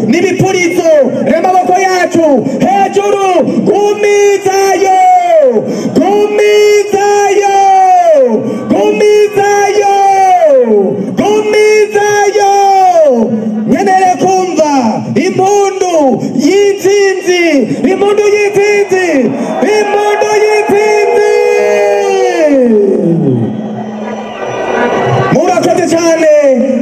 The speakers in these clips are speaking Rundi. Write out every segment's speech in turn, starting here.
N'ibipurizo n'amaboko yacu hejuru gumizayo Impundu y'intsinzi, impundu y'intsinzi. Murakoze cyane.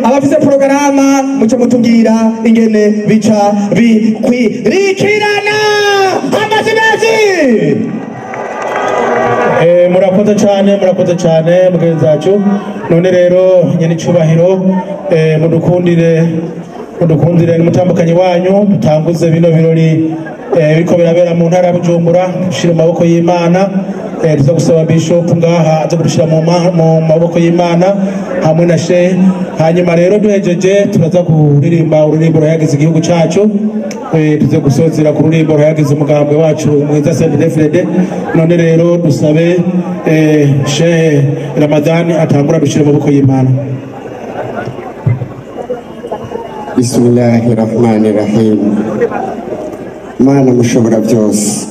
Abafise porogaramu muce mutubwira ingene bica bikwirikirana. Amashyi menshi. Murakoze cyane, murakoze cyane mugenzi wacu. None rero nyene icubahiro, mudukundire n'umutambukanyi wanyu dutanguze bino birori biriko birabera mu ntara ya Bujumbura, dushire mu maboko y'Imana. Tuza gusaba Bishop ngaha aze kudushira mu maboko y'Imana hamwe na Sheikh. Hanyuma rero duhejeje turaza kuririmba ururimbo ruhayagiza igihugu cacu, tuze gusozera ku rurimbo ruhayagiza umugambwe wacu mwiza CNDD-FDD. None rero dusabe Sheikh Ramadhani atangura dushire mu maboko y'Imana. Bismillahirrahmanirrahim. Mana mushobora byose,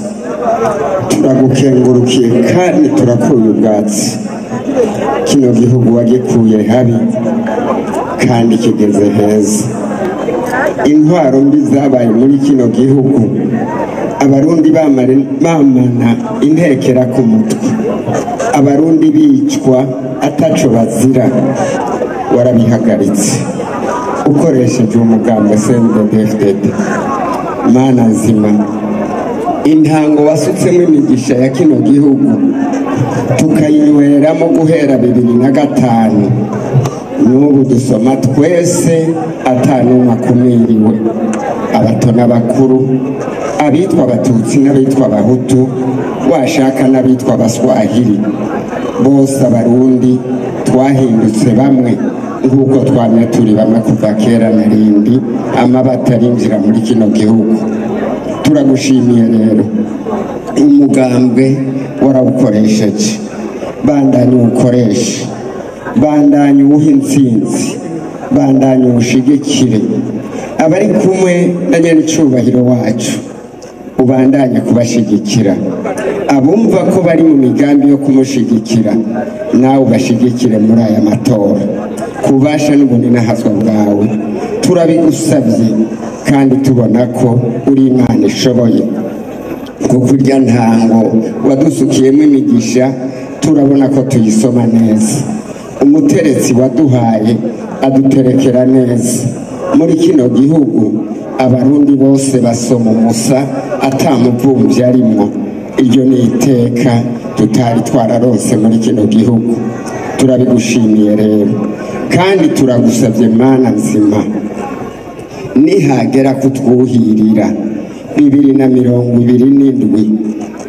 turagukengurukiye kandi turakuye ubwatsi. Kino gihugu wagikuye habi kandi kigeze heza. Intwaro mbi zabaye muri kino gihugu, abarundi bamana intekera ku mutwe, abarundi bicwa ataco bazira, warabihagaritse ukoresheje umugambi CNDD-FDD. Mana nzima, intango wasutsemo imigisha ya kino gihugu tukayinyweramo guhera 2005, n'ubu dusoma twese atanumwe akumiriwe, abato n'abakuru, abitwa abatutsi n'abitwa abahutu, washaka n'abitwa abaswahili, bose abarundi twahindutse bamwe nk'uko twamye turi bamwe kuva kera na rindi amabata arinjira muri kino gihugu. Turagushimiye rero, umugambwe warawukoresheje, bandanye uwukoreshe, bandanye uwuhe intsinzi, bandanye uwushigikire. Abari kumwe na nyenicubahiro wacu ubandanye kubashigikira, abumva ko bari mu migambi yo kumushigikira nawe ubashigikire muri aya matora kubasha n'ubuninahazwa bwawe. Turabigusabye kandi tubona ko uri Imana ishoboye, kuko irya ntango wadusukiyemo imigisha turabona ko tuyisoma neza. Umuteretsi waduhaye aduterekera neza. Muri kino gihugu abarundi bose basoma umusa atamuvumvyi arimwo. Iryo ni iteka tutari twararonse muri kino gihugu. Turabigushimiye rero kandi turagusabye Mana nzima, nihagera kutwuhirira 2027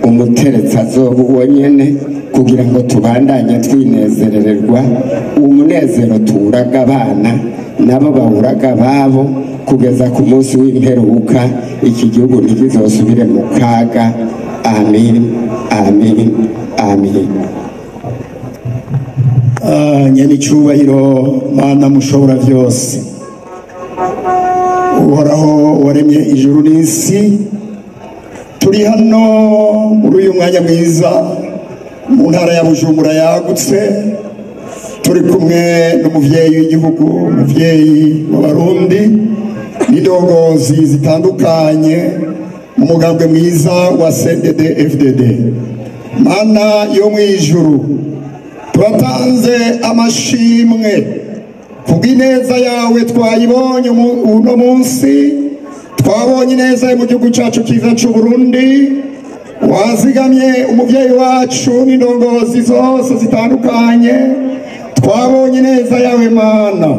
umuteretsi azoba uwo nyene, kugira ngo tubandanye twinezerererwa umunezero tuwuraga abana nabo bawuraga ababo, kugeza ku munsi w'imperuka iki gihugu ntikizosubire mu kaga. Amin, amin, amin. Nyenicubahiro Mana mushobora byose, Uhoraho waremye ijuru n'isi, turi hano muri uyu mwanya mwiza mu ntara ya Bujumbura yagutse, turi kumwe n'umuvyeyi w'igihugu, umuvyeyi w'abarundi n'indongozi zitandukanye mu mugambwe mwiza wa CNDD-FDD. Mana yo mw'ijuru, turatanze amashimwe kubw'ineza yawe twayibonye uno munsi. Twabonye ineza mu gihugu cyacu cyiza cy'u Burundi, wazigamye umuvyeyi wacu n'indongozi zose zitandukanye. Twabonye ineza yawe Mana.